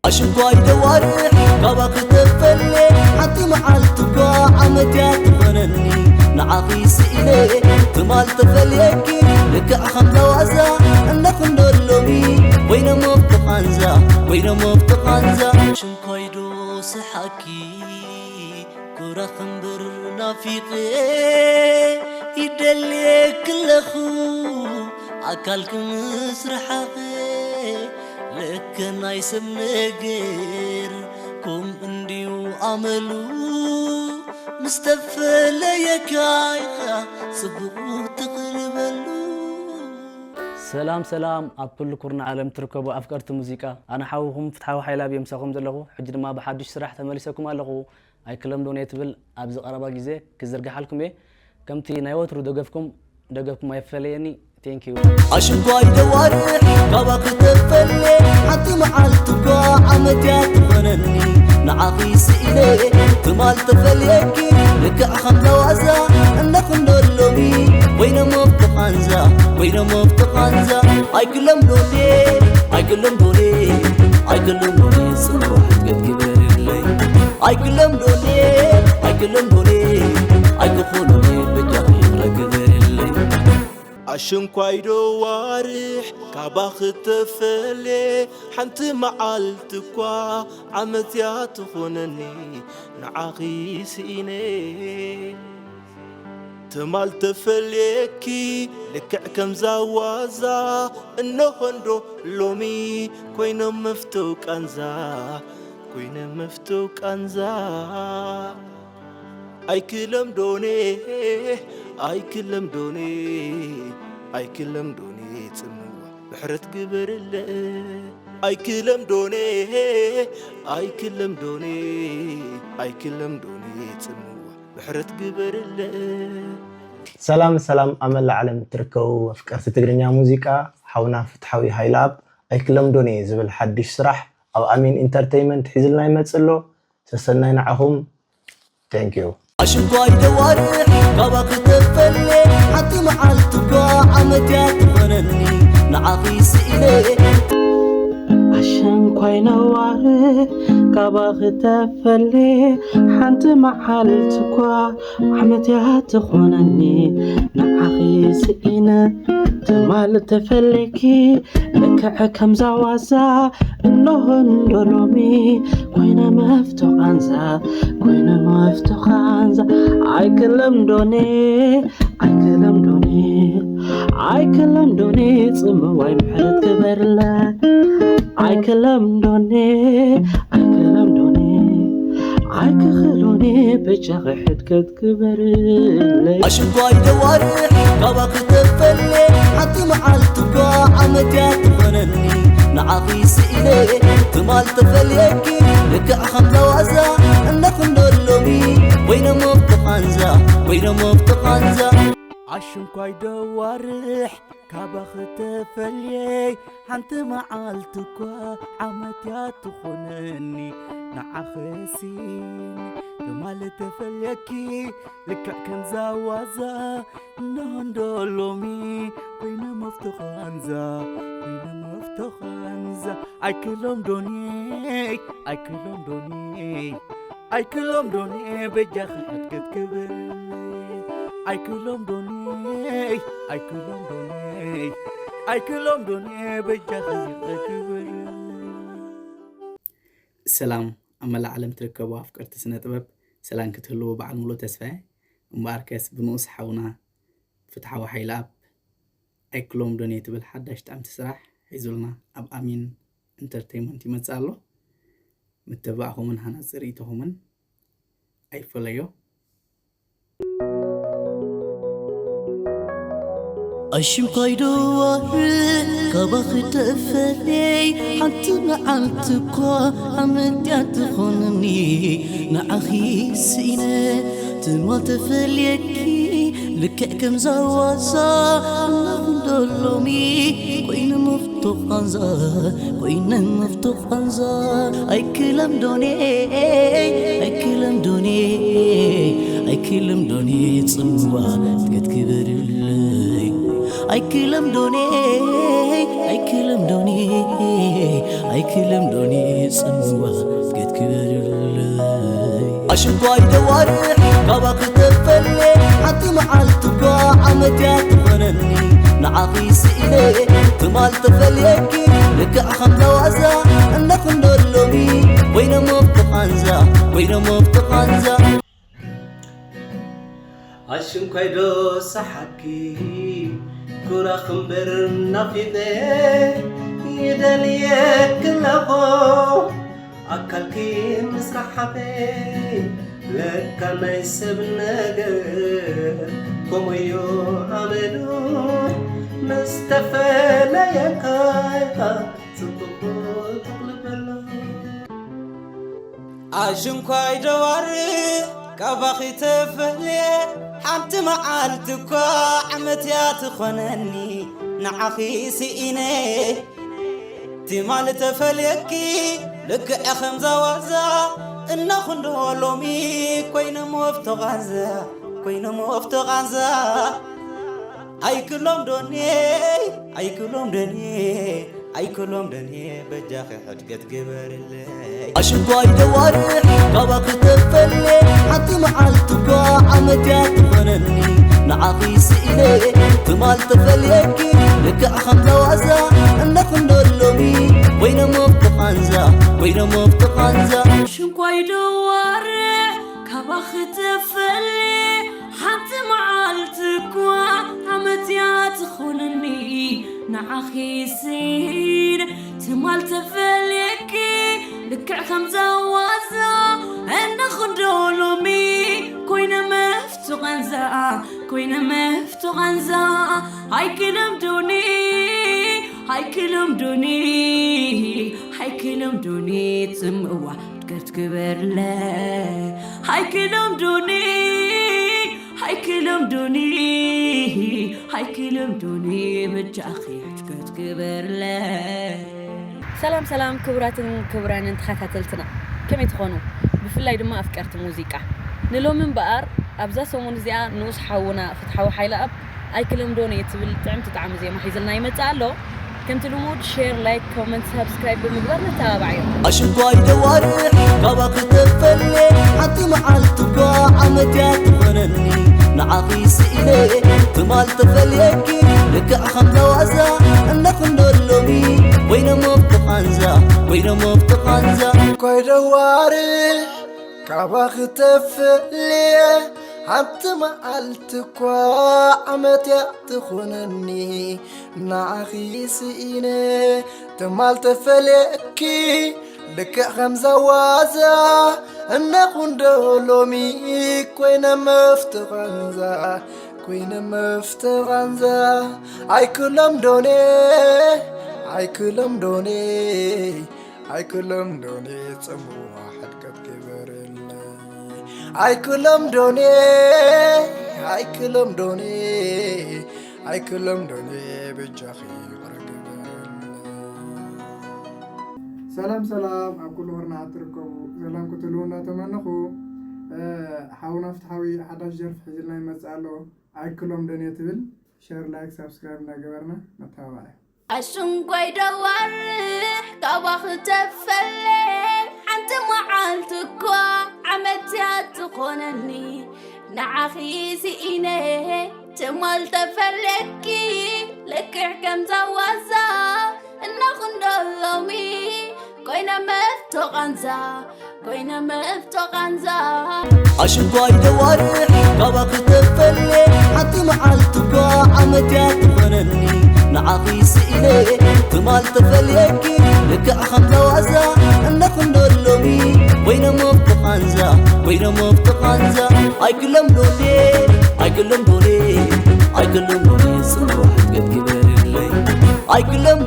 ኣሽንኳይ ደዋርሕ ካባኺ ተፈለ ሓንቲ መዓልቲ እኳ ዓመት እያ ትኾነኒ ንዓኺ ስኢነ ትማል ተፈልየኪ ልክዕ ከም ለዋዛ እነኽንዶ ሎሚ ኮይነ መፍቶ ቃንዛ ኮይነ መፍቶ ቃንዛ ኣሽንኳይ ዶ ሰሓኪ ኩራኽ እምበር ናፊቐ ይደልየኪ ኣለኹ ኣካልኪ ምስ ረሓቐ ልክ ናይ ሰብ ነገር ከምኡ እንድዩ ኣመሉ ምስ ተፈለየካ ኢኻ ጽቡቕ ትቕርበሉ። ሰላም ሰላም ኣብ ኩሉ ኩርናዕ ዓለም ትርከቡ ኣፍቀርቲ ሙዚቃ ኣነ ሓውኹም ፍትሓዊ ሓይላብ እየ ምሳኹም ዘለኹ ሕጂ ድማ ብሓዱሽ ስራሕ ተመሊሰኩም ኣለኹ ኣይክለምዶን እየ ትብል ኣብዚ ቀረባ ግዜ ክዝርግሓልኩም እየ ከምቲ ናይ ወትሩ ደገፍኩም ደገፍኩም ኣይፈለየኒ thank you ኣሽንኳይ ደዋርሕ ካባኺ ተፈለ ሓንቲ መዓልቲ እኳ ዓመት እያ ትኾነኒ ንዓኺ ስኢነ ትማል ተፈልየኪ ልክዕ ከም ለዋዛ እነኽንዶ ሎሚ ኮይነ መፍቶ ቃንዛ ኮይነ መፍቶ ቃንዛ ኣይክለምዶን እየ ኣይክለምዶን እየ ኣይክለምዶን እየ ጽንሖ ሕትገት ግበርለይ ኣይክለምዶን እየ ኣይክለምዶን እየ ኣይክኾኖን እየ በጃኺ ይቕረ ግበርለይ ኣሽንኳይ ዶ ዋርሕ ካባኺ ተፈልየ ሓንቲ መዓልቲ እኳ ዓመት እያ ትኾነኒ ንዓኺ ስኢነ ትማል ተፈልየኪ ልክዕ ከምዛ ዋዛ እነኾ እንዶ ሎሚ ኮይነ መፍቶ ቃንዛ ኮይነ መፍቶ ቃንዛ ኣይክለምዶን እየ ኣይክለምዶን እየ ኣይክለምዶን እየ ጽምዋ ምሕረት ግበርለይ ኣይክለምዶን እየ ኣይክለምዶን እየ ኣይክለምዶን እየ ጽምዋ ምሕረት ግበርለይ ሰላም ሰላም ኣብ መላእ ዓለም እትርከቡ ኣፍቀርቲ ትግርኛ ሙዚቃ ሓውና ፍትሓዊ ሃይለኣብ ኣይክለምዶን እየ ዝብል ሓድሽ ስራሕ ኣብ ኣሚን ኢንተርተይመንት ሒዝልና ይመጽእ ኣሎ ሰሰናይ ንዓኹም thank you ኣሽንኳይ ደዋርሕ ካባኺ ተፈለ ሓንቲ መዓልቲ እኳ ዓመት እያ ትኾነኒ ንዓኺ ስኢነ ኣሸንኳይ ነዋርሕ ካባኺ ተፈለ ሓንቲ መዓልቲ እኳ ዓመት እያ ትኾነኒ ንዓኺ ስኢነ ትማል ተፈለኪ ልክዕ ከምዛ ዋዛ እነሆ እንዶ ሎሚ ኮይነ መፍቶ ቃንዛ ኮይነ መፍቶ ቃንዛ ኣይክለምዶኒ ኣይክለምዶኒ ኣይክለምዶኒ ጽምዋይ ምሕረት ግበርለ ኣይክለምዶኒ ኣይክለምዶኒ ኣይክኽሎኒ በጃኺ ሕድገት ግበርለይ ኣሽንኳይ ደዋርሕ ካባኺ ተፈለ ሓንቲ መዓልቲ እኳ ዓመት እያ ትኾነኒ ንዓኺ ስኢነ ትማል ተፈልየኪ ልክዕ ከም ለዋዛ እነኽንዶ ሎሚ ኮይነ መፍቶ ቃንዛ ኮይነ መፍቶ ቃንዛ ኣሽንኳይ ደዋርሕ ካባኺ ተፈልየ ሓንቲ መዓልቲ እኳ ዓመት እያ ትኾነኒ ንዓኺ ስኢነ ትማል ተፈልየኪ ልክዕ ከምዛ ዋዛ እነሆ እንዶ ሎሚ ኮይነ መፍቶ ቃንዛ ኮይነ መፍቶ ቃንዛ ኣይክለምዶኒ ኣይክለምዶኒ ኣይክለምዶኒ በጃኺ ሕድገት ክብርለይ ኣይክለምዶኒ ኣይክለምዶኒ ኣይክለምዶኒ በጃኺ ይቕረ ክብርለይ ሰላም ኣብ መላእ ዓለም ትርከቡ ኣፍቀርቲ ስነ ጥበብ ሰላም ክትህልዎ በዓል ሙሉ ተስፋ እየ እምበኣርከስ ብንኡስ ሓውና ፍትሓዊ ሓይለኣብ ኣይክለምዶን እየ ትብል ሓዳሽ ጣዕምቲ ስራሕ ሒዙልና ኣብ ኣሚን ኢንተርተይመንት ይመጽእ ኣሎ ምትብባዕኹምን ሃናጺ ርእይቶኹምን ኣይፈለዮ ኣሽንኳይ ደዋርሕ ካባኺ ተፈለይ ሓንቲ መዓልቲ እኳ ዓመት እያ ትኾነኒ ንዓኺ ስኢነ ትማል ተፈልየኪ ልክዕ ከምዛ ዋዛ እናኹንዶ ሎሚ ኮይነ መፍቶ ቃንዛ ኮይነ መፍቶ ቃንዛ ኣይክለምዶኔ ኣይክለምዶኔ ኣይክለምዶኔ ጽምዋ ትገት ክበርለይ ኣይክለምዶኔ ኣይክለምዶኔ ኣይክለምዶኒ ጽምዋ ገት ክበርለይ ኣሽንኳይ ደዋርሕ ካባኺ ተፈለ ሓንቲ መዓልቲ እኳ ዓመት እያ ትኾነኒ ንዓኺ ስኢነ ትማል ተፈልየኪ ልክዕ ከም ተዋዛ እነኽንዶ ሎሚ ኮይነ መፍቶ ቃንዛ ኮይነ መፍቶ ቃንዛ ኣሽንኳይ ዶ ሰሓቂ ኩራኽ እምበር ናፊቐ ይደልየኪ ኣለኹ ኣካልኪ ምስ ረሓቐ ለካ ናይ ሰብ ነገር ከምኡዮ ኣመሉ ምስ ተፈለየካ ኢኻ ጽቡቕ ጥቕልበሎ ኣሽንኳይ ደዋር ካባኺ ተፈልየ ሓንቲ መዓልቲ እኳ ዓመት እያ ትኾነኒ ንዓኺ ስኢነ ትማል ተፈልየኪ ልክዕ ከምዛ ዋዛ እነኹንዶ ሎሚ ኮይነ መፍቶ ቃንዛ ኮይነ መፍቶ ቃንዛ ኣይክሎም ዶኔ ኣይክሎም ዶኔ ኣይክሎም ዶኔ በጃኺ ሕድገት ግበርለይ ኣሽንኳይ ደዋርሕ ካባኺ ተፈለ ሓንቲ መዓልቲ እኳ ዓመት እያ ትኾነኒ ንዓኺ ስኢነ ትማል ተፈልየኪ ልክዕ ከም ተዋዛ እነኽንዶ ሎሚ ኮይነ መፍቶ ቃንዛ ኮይነ መፍቶ ቃንዛ ኣሽንኳይ ደዋርሕ ካባኺ ተፈለ ሓንቲ መዓልቲ እኳ ዓመት እያ ትኾነኒ ንዓኺ ስኢነ ትማል ተፈልየኪ ልክዕ ከምዛ ዋዛ እነኽንዶ ሎሚ ኮይነ መፍቶ ቃንዛ ኮይነ መፍቶ ቃንዛ ኣይክለምዶኒ ኣይክለምዶኒ ኣይክለምዶኒ ጽምዋ ሕድገት ግበርለ ኣይክለምዶኒ ኣይክለምዶኒ ኣይክለምዶኒ በጃኺ ሕድገት ግበርለ ሰላም ሰላም ክቡራትን ክቡራንን ተኸታተልትና ከመይ ትኾኑ ብፍላይ ድማ ኣፍቀርቲ ሙዚቃ ንሎሚ እምበኣር ኣብዛ ሰሙን እዚኣ ንኡስ ሓውና ፍትሓዊ ሓይለኣብ ኣይክለምዶን እየ ትብል ጥዕምቲ ጣዕሚ ዜማ ሒዝልና ይመጽእ ኣሎ ከምቲ ልሙድ share like comment subscribe ብምግባር ንተባባዓዮ ኣሽንኳይ ደዋርሕ ካባኺ ተፈለ ሓንቲ መዓልቲ እኳ ዓመት እያ ትኾነኒ ንዓኺ ስኢነ ትማል ተፈልየኪ ልክዕ ከም ተዋዛ እነኽንዶ ሎሚ ኮይነ መፍቶ ቃንዛ ኮይነ መፍቶ ቃንዛ ኣሽንኳይ ደዋርሕ ካባኺ ተፈልየ ሓንቲ መዓልቲ እኳ ዓመት እያ ትኾነኒ ንዓኺ ስኢነ ትማል ተፈልየኪ ልክዕ ከምዛ ዋዛ እነኹንዶ ሎሚ ኮይነ መፍቲ ቃንዛ ኮይነ መፍቲ ቃንዛ ኣይክለምዶኔ ኣይክለምዶኔ ኣይክለምዶኔ ጽምዋ ሕድገት ግበርለይ ኣይክለምዶኔ ኣይክለምዶኔ ኣይክለምዶኔ በጃኺ ይቕረ ግበርለይ ሰላም ሰላም ኣብ ኩሉ ኩርናዓት ትርከቡ ሰላም ክትህልዉ እናተመነኹ ሓውና ፍትሓዊ ሓዳሽ ጀርፊ ሒዝልና ይመፅእ ኣሎ ኣይክሎም ደኔ ትብል ሸር ላይክ ሳብስክራይብ እናገበርና ነተባባዕ ኣሽንኳይ ደዋርሕ ካባኺ ተፈለ ሓንቲ መዓልቲ እኳ ዓመት እያ ትኾነኒ ንዓኺ ስኢነ ትማል ተፈለኪ ልክዕ ከምዛ ዋዛ እናኹንዶ ሎሚ ኮይነ መፍቶ ቃንዛ ኮይነ መፍቶ ቃንዛ ኣሽንኳይ ደዋርሕ ካባኺ ተፈለ ሓንቲ መዓልቲ እኳ ዓመት እያ ትኾነኒ ንዓኺ ስኢነ ትማል ተፈልየኪ ልክዕ ከም ተዋዛ እነኽንዶ ሎሚ ኮይነ መፍቶ ቃንዛ ኮይነ መፍቶ ቃንዛ ኣይክለምዶኔ ኣይክለምዶኔ ኣይክለምዶኔ ጽንዋሕ ገብ ግበርለይ ኣይክለም